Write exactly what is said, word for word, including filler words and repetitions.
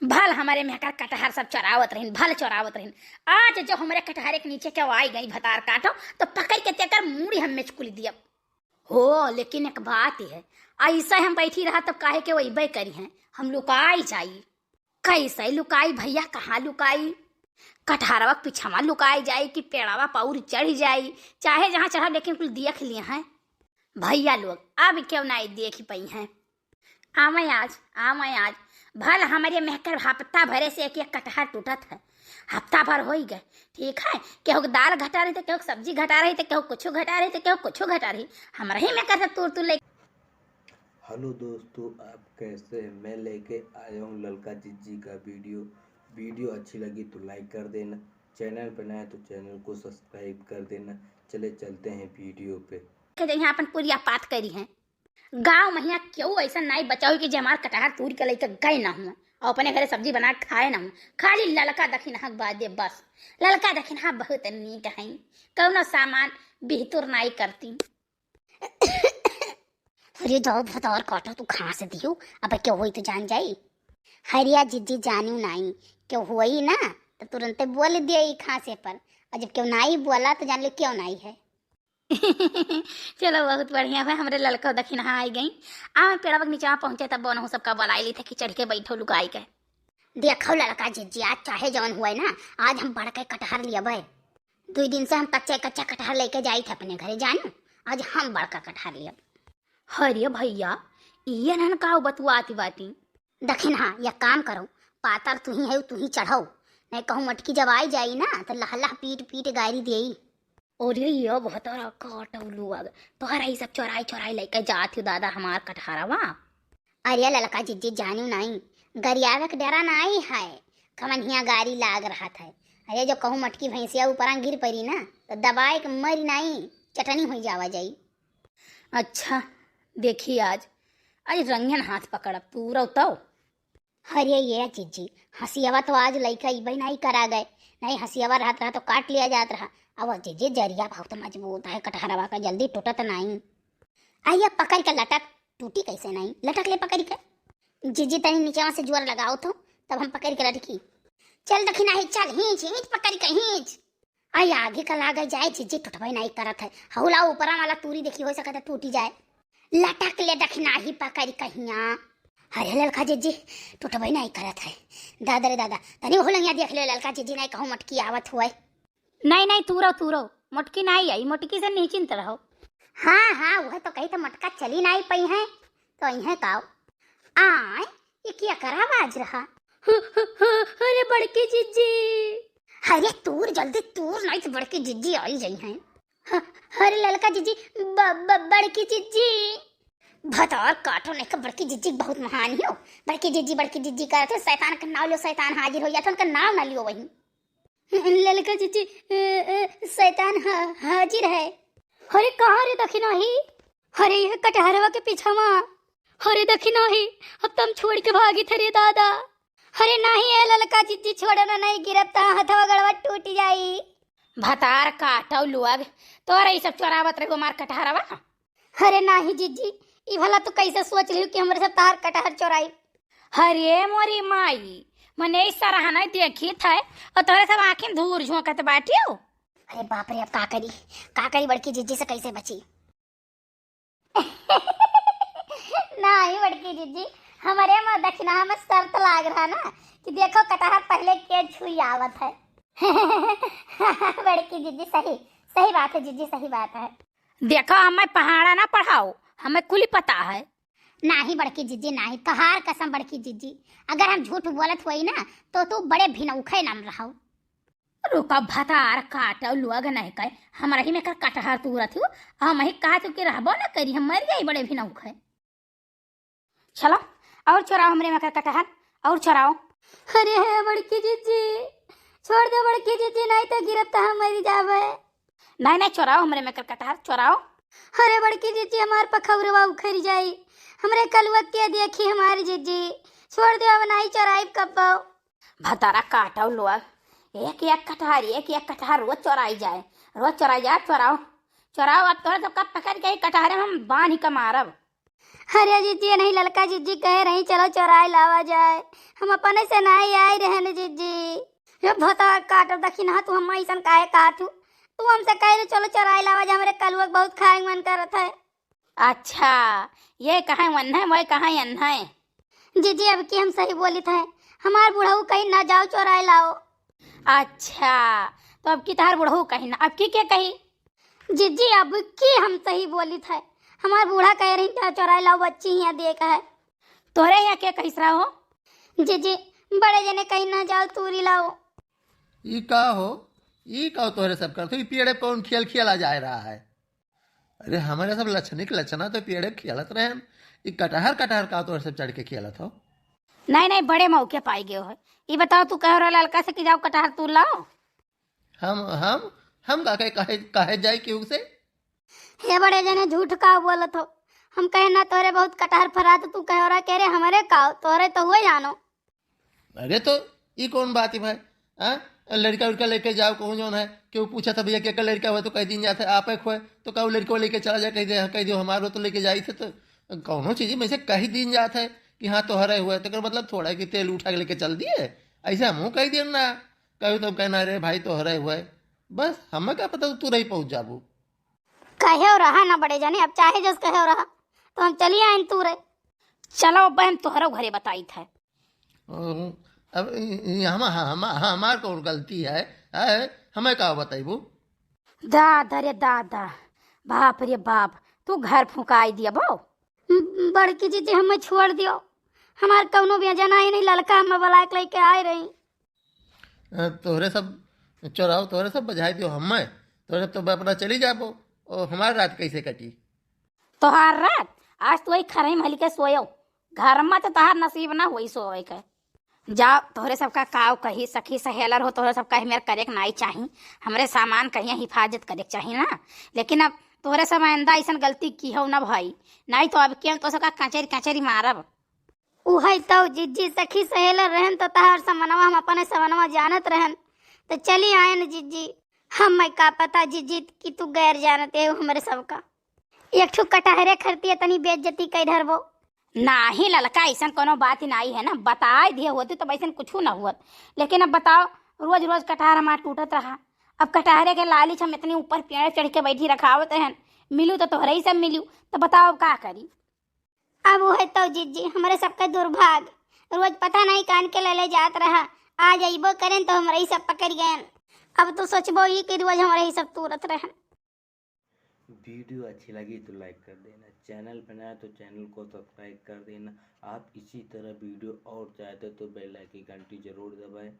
भल हमरे मेहकर कटहर सब चोरावत रहिन, भल चोरावत रहिन। आज जो हमरे कटहरे के नीचे केहू आई गई भतार काटो, तो पकड़ के तेकर मूड़ी हम मेचकुली दियब। हो, लेकिन एक बात है, ऐसे हम बैठी रहा तब काहे केहू अइबे करिहैं, हम लुकाई जाई। कैसे लुकाई भइया, कहाँ लुकाई? कटहरवा के पिछवा लुकाई जाई कि पेड़वा पर चढ़ जाई, चाहे जहाँ चढ़ब, लेकिन कुल देख लिहैं भइया लोग, अब केहू नाई देखि पइहैं। आवैं आज, आवैं आज, भल हमरे मेहकर हफ्ता भरे से एक एक कटहर टूटत है, हफ्ता भर होइ गए, ठीक है, केहू के दाल घटा रही तो केहू के सब्जी घटा रही तो केहू कुछ घटा रही तो केहू कुछ घटा रही, हमरे ही मेहकर से तूर तूर ले। हेलो दोस्तों, आप कैसे हैं? मैं लेके आया हूँ ललका जिज्जी का वीडियो। वीडियो अच्छी लगी तो लाइक कर देना, चैनल पे नया तो चैनल को सब्सक्राइब कर देना। चले चलते हैं वीडियो पे। के जइहैं अपन पुरिया पात करिहैं। गाँव महिया केहू ऐसा नाई बचा होई कि जे हमार कटहर तूर के लइके गए ना हुआ और अपने घरे सब्जी बना के खाए ना हुआ। खाली ललका दखिनहा के बादे बस। ललका दखिनहा बहुत नीक है, कौनो सामान बिहतुर नाई करती। अरे जाओ भतार काटो, तू खाँस दियो, अब केहू होई तो जान जाई। हरिया जिज्जी जानियो नाई, केहू होई ना तो तुरंते बोल दिया ई खाँसे पर, और जब केहू नाई बोला तो जान लो केहू नाई है। चलो बहुत बढ़िया है, हमरे ललका दखिनहा आई गई। आवन पेड़वा के नीचे पहुँचे तब बोनहु सबका बोलाई ली थे कि चढ़ के बैठो लुकाई के। देखो ललका जिज्जी, आज चाहे जौन हुए ना, आज हम बड़के कटहर लियबे। दुई दिन से हम कच्चे कच्चे कटहर लेके जाई थे अपने घरे जानू, आज हम बड़का कटहर लियब। अरे भइया, इये नन का बतुआती बाटी? दखिनहा, या काम करो, पातर तुही है, तुही चढ़ो, नहीं कहूँ मटकी जब आई जाई ना तो लह लह पीट पीट गारी देई। अरे ये भतार काटो लुअग, तोहरा ई सब चोराई चोराई लेके जात हो दादा हमार कटहरवा। अरे ललका जिज्जी जानियो नाई, गरियावे के डरा नाई है, कमन हिया गारी लाग रहत है। अरे जो कहूँ मटकी भैंसिया ऊपरा गिर पड़ी ना तो दबाए के मरी नाई, चटनी होई जावा जाई। अच्छा देखी आज, आज रंगन हाथ पकड़ब, तू रहो तो। अरे ये जिज्जी, हँसियावा तो आज लइका इबे नाई करा गए, नहीं हँसियावा रहत रहा तो काट लिया जात रहा। अब जिज्जी जरिया बहुत मजबूत है कटहरवा का, जल्दी टूटत नाई। आइया पकड़ के लटक, टूटी कैसे नाई, लटक ले पकड़ के। जिज्जी तनी नीचवा से जोर लगाओ तो, तब हम पकड़ के लटकी। चल दखिनहा, चल हींच हींच पकड़ के हींच। आई आगे का लागे जाए जिज्जी टूटबे नाई करत है, हौला ऊपरा वाला तूरी देखी हो सकत है टूटी जाए। लटक ले दखिनहा पकड़ कहिया। अरे ललका जिज्जी, टूटबे नाई करत है। दादा रे दादा, तनी हुलंगिया देख ले ललका जिज्जी, नाई कहूँ मटकी आवत हुए। नाई नाई, तूरो तूरो, मोटकी नाई आई, मोटकी से निश्चिंत रहो। हाँ हाँ, वह तो कही तो मोटका चली नाई पइहैं, तो अइहैं काव। आय, ये क्या करा आवाज रहा? अरे बड़की जिज्जी। अरे तूर जल्दी तूर, नाई तो बड़की जिज्जी आई जइहैं। ह-, अरे ललका जिज्जी, ब-, ब-, बड़की जिज्जी। भतार काटो नहीं का बड़की जिज्जी बहुत महान ही हो। बड़की जिज्जी, बड़की जिज्जी करत हो, शैतान का नाव लियो, शैतान हाजिर हो जात है, उनका नाव ना लियो वही। ललका जिज्जी, ए, ए, शैतान हा-, हाजिर है। अरे कहाँ रे दखिनहा? अरे ये कटहरवा के पीछवा। अरे दखिनहा, अब तम छोड़ के भागी थे रे दादा। अरे नाहीं ए ललका जिज्जी, छोड़ना नहीं, गिरब त हथवा गड़वा टूट जाई। भतार काटो लुअग, तोरा ई सब चोरावत रहो हमार कटहरवा। अरे नाहीं जिज्जी, ई भला तू कैसे सोच लिहू कि हमरे सब तार कटहर चोराई? अरे मोरी माई, मने ई सरहा नहीं देखी थे और तोरे सब आँखिन धूर झोंकत बाटियो। अरे बाप रे, अब का करी, का करी, बड़की जिज्जी से कैसे बची? नाहीं बड़की जिज्जी, हमरे में दखिनहा में शर्त लाग रहा ना कि देखो कटहर पहले के छुई आवत है। बड़की जिज्जी सही, सही बात है जिज्जी, सही बात है। देखो हमें पहाड़ा ना पढ़ाओ, हमें कुली पता है। नाहीं बड़की जिज्जी नाहीं, तोहार कसम बड़की जिज्जी, अगर हम झूठ बोलत होई ना तो तू बड़े भिनौखे नाम रहो। रुका भतार काटो लुअग नहीं कहे, हमरा ही में कर कटहर तूरत हो, हम ही कहा तू के रहबो ना करी, हम मर जाई बड़े भिनौखे। चलो और चोराओ हमरे में कर कटहर, और चोराओ। अरे हे बड़की जिज्जी, छोड़ दे बड़की जिज्जी, नहीं तो गिरब त हम मर जाबे। नहीं नहीं, चोराओ हमरे में कर कटहर, चोराओ। अरे बड़की जिज्जी, हमार पखौरवा उखड़ जाई, हमरे कलुआ के देखी हमारी जिज्जी, छोड़ दे, अब नहीं चोराइब कब्बो। भतारा काटो लोग, एक एक कटहर, एक एक कटहर रोज चोराई जाए, रोज चोराई जाए, चोराओ, चोराओ, अब तोहरे सबका पकड़ के ही कटहरे में हम बांध के मारब। अरे जिज्जी, नहीं ललका जिज्जी कहे रही चलो चोराए लावा जाए, हम अपने से नहीं आई रहे न जिज्जी। ये भोता काटो दखिन हा, तू हम ऐसन काहे कहत हूँ? तू हमसे कहे चलो चोराए लावा जाए, हमरे कलुआ के बहुत खाए के मन करत है। अच्छा, ये कहाँ वन्है, मोए कहाँ अन्है? जिज्जी, अब की हम सही बोलित है, हमार बुढ़ऊ कही ना जाओ चोराए लाओ। अच्छा, तो अब की तहार बुढ़ऊ कही ना, अब की के कही? जिज्जी, अब की हम सही बोलित है, हमार बूढ़ा कहे रही जाओ चोराए लाओ, बच्ची हियाँ देख है। तोहरे हियाँ के कहिस रहो? जिज्जी, बड़े जने कही ना जाओ तूरी लाओ। ई का हो, ई का हो तोहरे सब करत हो? ई पेड़े कौन खेल खेला जाए रहा है? अरे, हमरे सब लछनी के लछना तो पेड़े खेलत रहेन, ई कटहर, कटहर का तोहरे सब चढ़ के खेलत हो? नहीं, नहीं, बड़े मौके पाई गयो है। ई बताओ, तू कहो रहा ललका से कि जाओ कटहर तूर लाओ? हम, हम, हम का कहे, कहे, कहे जाए केहू से? हे बड़े जने, झूठ का बोलत हो? हम कहे ना तोहरे बहुत कटहर फरा, तो तू कहो रहा के रे हमरे का हो, तोहरे तो हुए जानो। अरे तो ई कौन बात है भाई? हाँ, लड़का उड़का लेके जाओ कहूँ जौन है, केहू पूछा था भैया केकर लड़का हुआ तो कह दीन जात है आप एक हुए, तो कहू लड़का लेके चला जाए, कह दे, कह दियो हमारो तो लेके जाई थे, तो कौनो चीज में से कह दीन जात है कि हाँ तोहरे हुए, तो एकर मतलब थोड़ा कि तेल उठा के लेके चल दिए, ऐसे हमहू कह दिए ना, कहू तो कहना रे भाई तोहरे हुए, बस हमें का पता तू रही पहुँच जाबू। कहो रहा ना बड़े जने, अब चाहे जस कहो रहा, तो हम चली आइन तूरे। चलो अब हम तोहरो घरे बताइत है। ओ, अब इ-, इ-, हम, हम, हमार कौन गलती है, है? हमें का बताइबू? दादा रे दादा, बाप रे बाप, तू घर फुकाई दिया बो। बड़की जिज्जी हमें छोड़ दियो, हमार कौनो बेजना ही नहीं, ललका हमें बुला के लेके आए रही। अ, तोहरे सब चोराओ, तोहरे सब बजाए दियो हमें, तोहरे सब तो अपना चली जाबो, ओ हमार रात कैसे कटी? तोहार रात? आज तू वही खरई महल के सोयो, घर में तो तोहार नसीब ना होई सोवे के। जाओ, तोहरे सबका काव कही, सखी सहेलर हो, तोहरे सबका मेर करे के नाई चाही, हमरे सामान कहिया हिफाजत करे के चाही ना। लेकिन अब तोहरे सब आइंदा ऐसन गलती की हो ना भाई, नाई तो अब के हम तो सबका कचेरी कचेरी मारब। उहै तौ जिज्जी, सखी सहेलर रहन तो तहार समनवा हम अपने समनवा जानत रहन, तो चली आयन जिज्जी। हमें का पता जिज्जी कि तू गैर जानत है हमरे सबका। एक ठो कटहरे खरती इतनी बेइज्जती कई धरबो। नाही ललका, ऐसन कोनो बात ही नाही है ना, बताए दिए होती तो ऐसन कुछ ना हुअत। लेकिन अब बताओ, रोज रोज कटहर हमार टूटत रहा, अब कटहरे के लालिच हम इतनी ऊपर पेड़ चढ़ के बैठी रखावत रहन, मिलू तो तोहरे ही सब मिलू, तो बताओ अब का करी। अब उहै तौ जिज्जी, हमरे सबके दुर्भाग। रोज पता नहीं कान के ले ले जात रहा, आज अइबो करेन तो हमरे ही सब पकड़ गयन। अब तो सोचबो ही कि रोज हमरे ही सब तूरत रहन। वीडियो अच्छी लगी तो लाइक कर देना, चैनल पे नया है तो चैनल को सब्सक्राइब कर देना। आप इसी तरह वीडियो और चाहते तो बेल आइकन की घंटी जरूर दबाएं।